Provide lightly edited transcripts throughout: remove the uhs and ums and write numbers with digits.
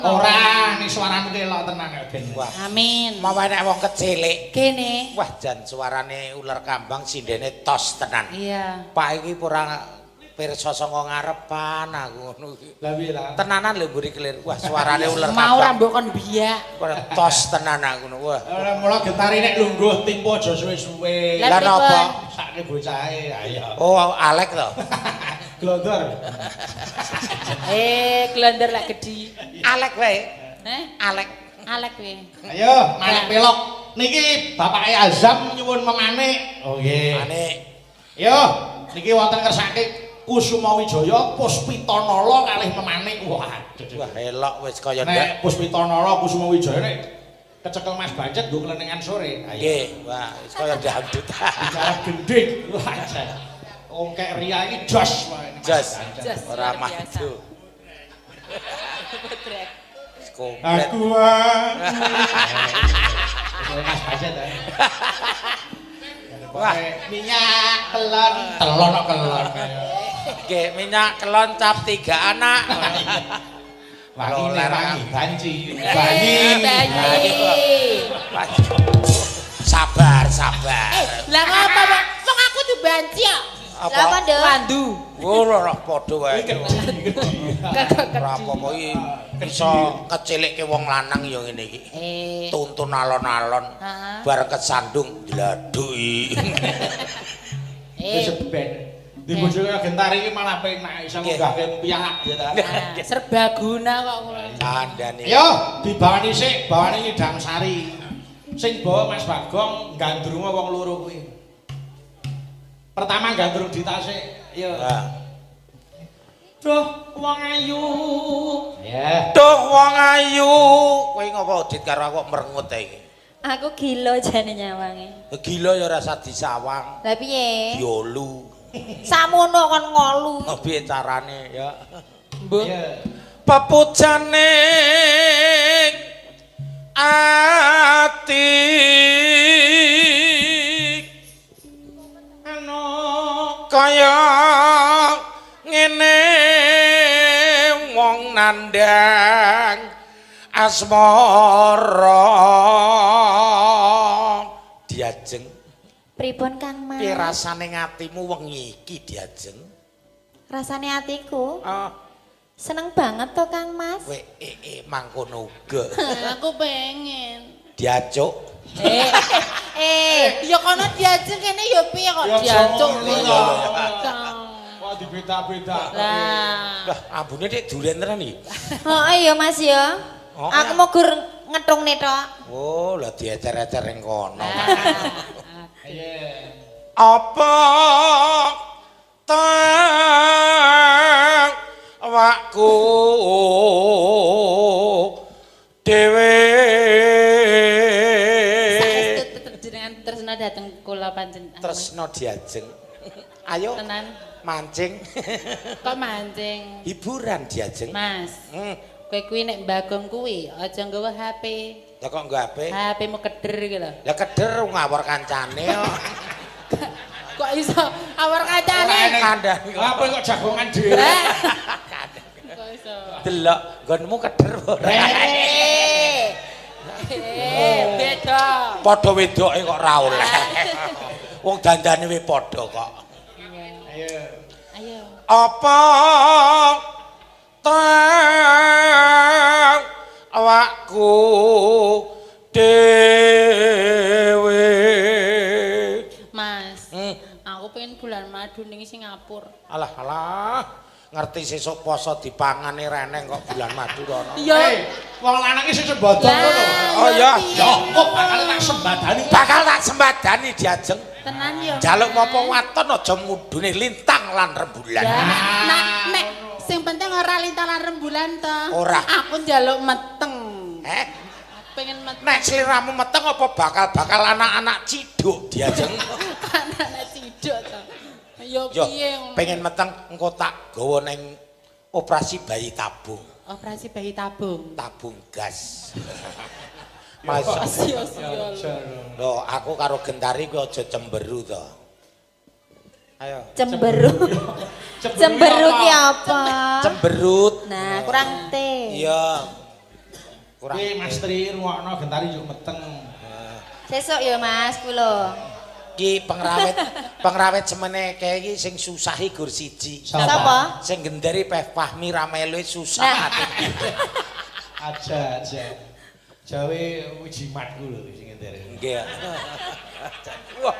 Ora, ning suaramu ki elok tenan ya, Ben. Wah. Amin. Mau enek wong kecilik. Kene. Wah, jan suarane uler kambang sindene tos tenan. Iya. Pak iki ora pirsa saka ngarepan aku ngono iki. Lah piye lah? Tenanan lho mburi kelir. Wah, suarane uler Mau ora kambang. mbok kon biak. Ora tos tenan aku ngono. Wah. Ora mula getari nek lungguh timpo aja suwe-suwe. Lah Lah napa? Sakne bocahe, ayo. Oh, Alek to. Glondor. Eh, glonder lek gedhi. Alek wae. Eh, Alek. Alek kowe. Ayo, manik pelok. Niki bapake Azam nyuwun memanik. Oh nggih. Manik. Yo, niki wonten kersake Kusuma Wijaya Puspita Nala kalih memanik. Waduh. Wah, elok wis kaya ndak. Nek Puspita Nala Kusuma Wijaya nek kecekel Mas Bancet nggo klenengan sore. Ayo. Nggih, wah wis kaya dangdut. Bicara gending. Wah, jan. Ongkek ria iki jos wae Mas Jos. Bancet. Jos. Ora Luar biasa. maju. Potrek. Wis komplit. Aku ah. Mas Bancet ya. Wah. Minyak telon, telon kok kelon. Nggih, minyak kelon cap tiga anak. Wangi Loler. wangi banci. Eh, Bayi. bayi. Sabar, sabar. Eh, lah ngapa, Pak? Wong aku dibanci kok. Apa? Lah apa, Nduk? Wandu. Ora ora padha wae. Kakak Ora apa-apa iki iso kecilikke wong lanang ya ngene iki. Eh. Tuntun alon-alon. Heeh. Bar kesandung dladhuki. Eh. Wis ben. Di bojo kaya gentar iki malah penak iso Nggih. ngunggahke piyak ya ta. Nah, serbaguna kok kula. Kandhane. Ayo dibawani sik, bawane nyidam sari. Sing bawa Mas Bagong gandrunga wong loro kuwi. Pertama gandrung ditasik. Ayo. Nah. Duh wong ayu. Ya. Duh wong ayu. Kowe ngopo Dit karo aku kok merengut ta iki? Aku gila jane nyawange. Gila ya ora usah disawang. Lah piye? Diolu. Samono kon ngolu. Oh, piye carane ya? Mbok. Iya. Pepujane ati Anu kaya ngene wong nandang asmara diajeng. Pripun Kang Mas? Piye rasane ngatimu wengi iki diajeng? Rasane atiku Ah, seneng banget to Kang Mas. kowe mangkono uga. Aku pengen. Diacuk. Eh, Eh, ya kono diajeng kene ya piye kok Ya diacuk. aja Iya. Kok dibeda-beda. Lah. Lah, ambune dik duren tenan iki. heeh ya Mas ya. Oh, Aku mau gur ngetungne tok. Oh, lah diecer-ecer ning kono. Iya. Apa tang awakku dhewe? Saestu tetep jenengan tresna dhateng kula panjenengan. Tresno diajeng. Ayo Tenan. mancing. Kok mancing? Hiburan diajeng. Mas, kowe kuwi nek Bagong kuwi aja nggawa HP. Lah kok nggo HP? HP-mu keder iki lho. Lah keder ngawur kancane kok. Kok iso awar kancane? Kandhane kok. Apa kok jagongan dhewe? Lah. Kok iso? Delok nggonmu keder ora? Eh. Eh, beda. Padha wedoke kok ra oleh. Wong dandane we padha kok. Ayo. Ayo. Apa tang awakku dhewe? Mas, aku pengen bulan madu ning Singapura. Alah alah, ngerti sesuk poso dipangane reneng kok bulan madu rono. Iya. Eh, wong lanang iki sing sembadon ngono. Oh, iya. Ya kok bakal tak sembadani. Bakal tak sembadani diajeng. Tenan ya. Jaluk mopo waton aja mudune lintang lan rembulan. Ya, nah, nek sing penting ora lintang lan rembulan to. Ora. Aku njaluk meteng. Eh, Pengen meteng. nek sliramu meteng apa bakal-bakal anak-anak ciduk diajeng? Anak ciduk to. Ya Yo, piye ngono? pengen meteng engko tak gawa ning operasi bayi tabung, Operasi bayi tabung. tabung gas. Mas, Sia-sia. lho aku karo Gentari kuwi aja cemberu to. Ayo. Cemberu. Cemberu ki apa? Cemberut. Nah, kurang T. Iya. Kurang. Kuwi Mas Tri rungokno Gentari njuk meteng. Sesuk ya Mas kula. Ki pengrawit pengrawit semene kae iki sing susahi gur siji. Sapa? Sing genderi Peh Fahmi Ramelo susah Nah. ati. Aja aja. Jawe jimatku lho sing ngendere. Nggih. Wah,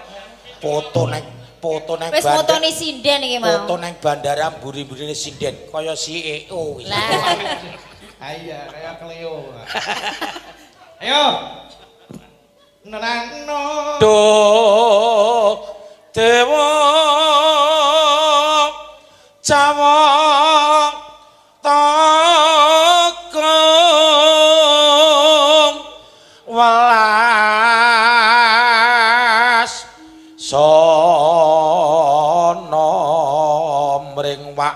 foto neng foto neng Wis motone sinden iki mau. Foto neng bandara mburi-mburine sinden kaya CEO wis. Lah, Ah iya, kaya Cleo. Ayo. Nenangno. Duh dewa cawang takung welas sono mring wak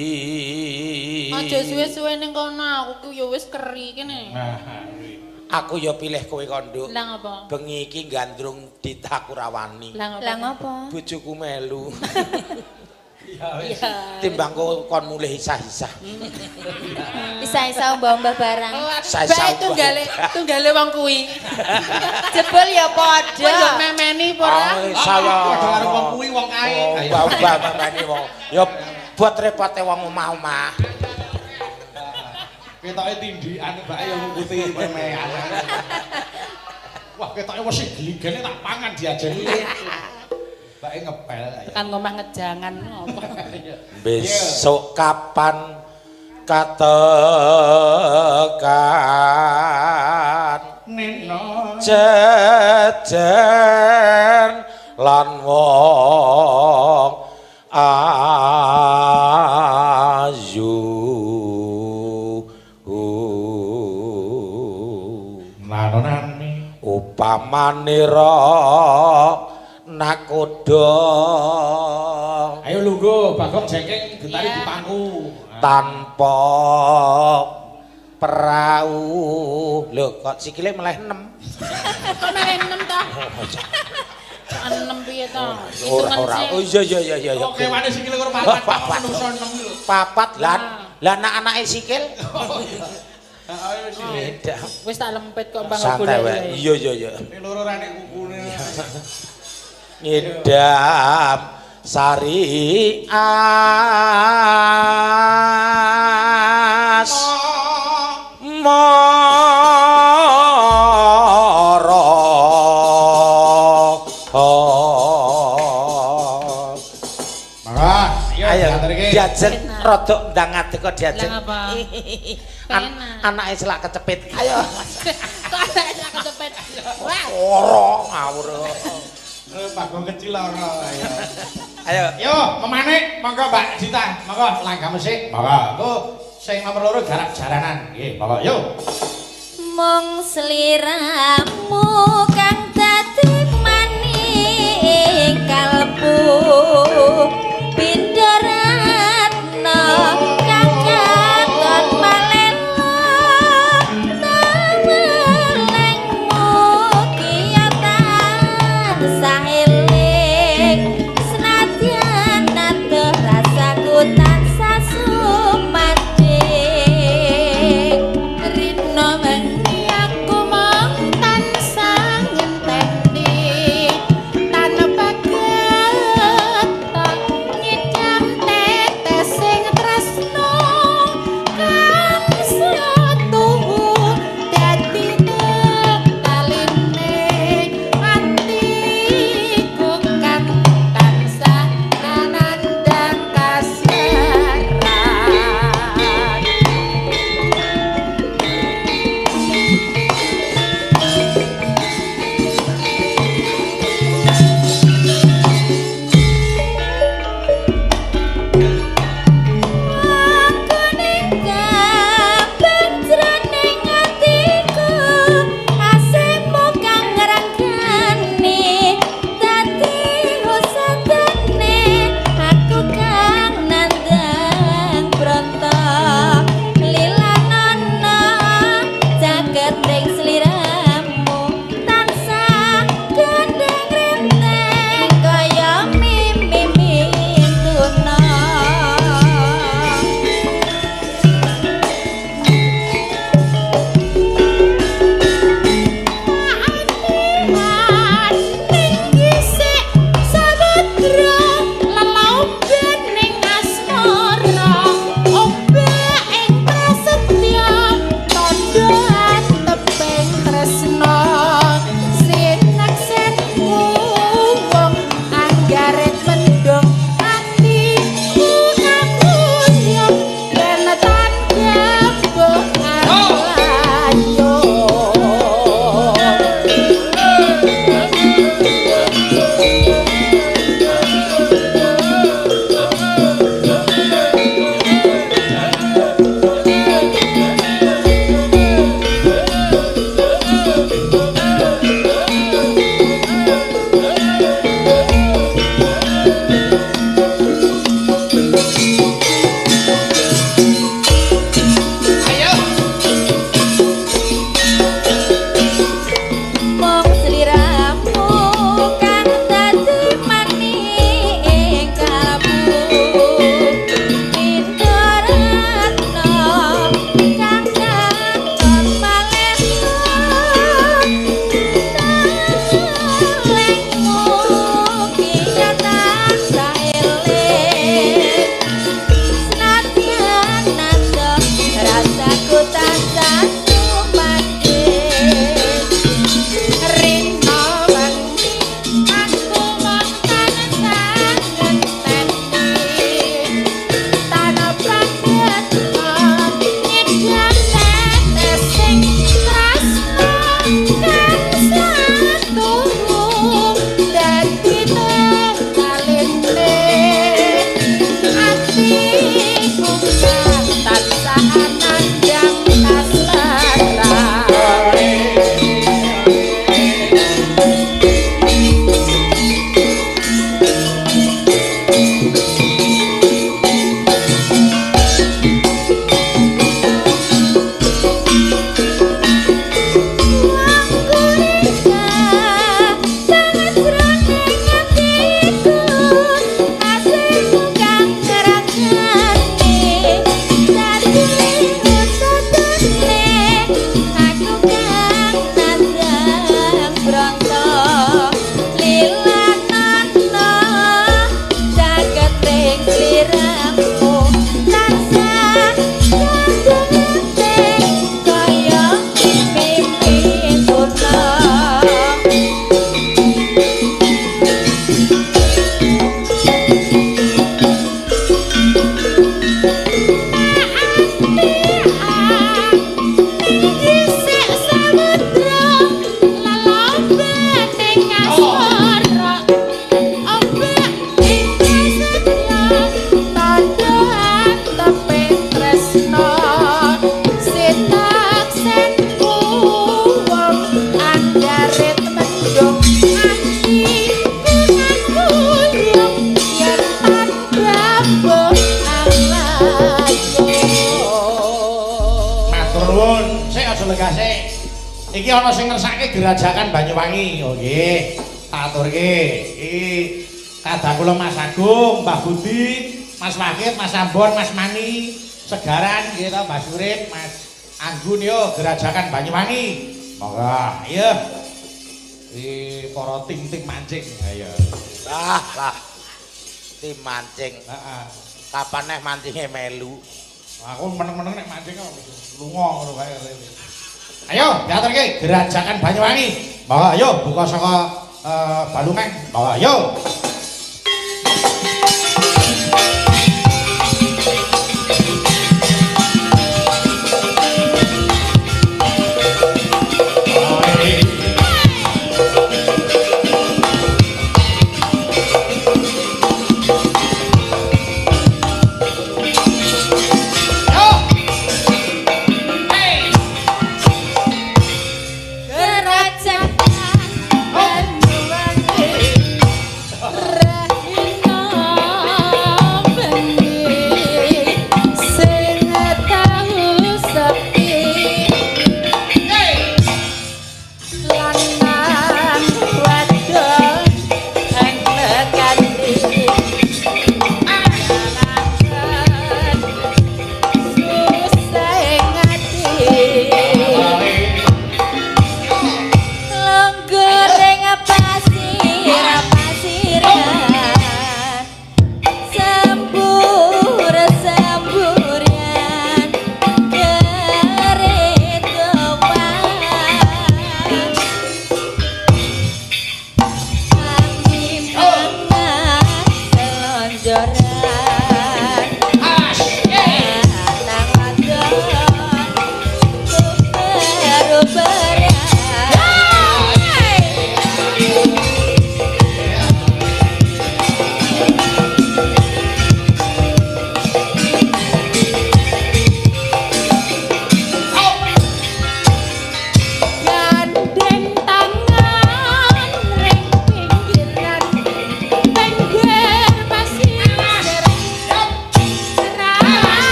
mami. Aja suwe-suwe ning kono aku ki ya wis keri kene. Nah, kuwi. Aku ya pilih kowe kok, Nduk. Lah ngapa? Bengi iki gandrung ditakurawani. Lah ngapa? lah ngopo? Bojoku melu. Ya wis. Iya. Timbang kowe kon mulih isah-isah. Isa-isa umbah-umbah barang. Saya Bae tunggale tunggale wong kuwi. Jebul ya Kowe yo padha. memeni apa ora? Oh, saya. Padha karo wong kuwi wong kae. Oh, mbah-mbah memeni wong. Ya buat repote wong omah-omah. Ketoke tindikan mbake ya ngikuti pemean. Wah, ketoke wis gligene tak pangan diajeni. Mbake ngepel. Ayo. Tekan ngomah ngejangan apa. Besok kapan katekan Neno. jejer lan wong ayu. Nanonane. Upamane ra nakoda Ayo lungguh, Bagong jengking Gentari Iya. dipangku. Tanpa perahu. Lho kok sikile meleh 6? Kok meleh 6 ta? 6 piye ta? Ora ora. Oh iya iya iya iya. Oke, wane sikile karo papat, Papat. menungso 6 lho. Papat lan lah anak-anake sikil. Ayo sih. Beda. Wis tak lempit kok Bang Santai wae. Iya iya iya. Ini loro ra nek kukune. Ngidam sari as mara. Mangga, ayo Ayo diantarke. Diajeng rodok ndang ngadeg kok diajeng. Lah ngapa? Penak. Anake selak kecepit. Ayo. Kok anake selak kecepit. Wah. Ora ngawur. Eh, Bagong kecil ora. Ayo. Ayo. Yo, memanik, monggo Mbak Dita, monggo langgam sik. Monggo. Engko sing nomor loro garap jaranan. Nggih, monggo. Yo. Mung sliramu kang dadi manik kalbu Pindharatna kang katon malelo temelengmu kiyatan saeling senadyan adoh rasaku tansah sumandhing. Rino wengi aku mung tansah Ayo. Mung sliramu kang dadi manik ing kalbu Indratno kang katon malih lengmu kiya tansah eling senadyan adoh rasaku tansah tumandhing. Rino wengi aku mung tansah ngenteni tanpa getha nyidam tetesing tresna kang satuhu dadi tunggaline atiku kang tansah nandhang kasara. Kaya mimpi tuna. Isik samudra lelobane kaswara ombak ing kasetya tandha antepe tresna sitak sen wong anggarit mendung ati kuyung yen tanpa alayo. Matur nuwun. Sik aja lega sik. Iki ana sing ngersake Gerajakan Banyuwangi. Oh nggih. Tak aturke. Iki kadang kula Mas Agung, Mbah Budi, Mas Wahid, Mas Ambon, Mas Mani, Segaran nggih ta, Mbah Surip, Mas Anggun yo Gerajakan Banyuwangi. Monggo. Ayo. Iki para tim-tim mancing. Ayo. Lah, lah. Tim mancing. Heeh. Kapan neh mancinge melu? Aku meneng-meneng nek mancing kok lunga ngono kae. Ayo, diaturke Gerajakan Banyuwangi. Monggo ayo buka saka Balungan. Monggo ayo.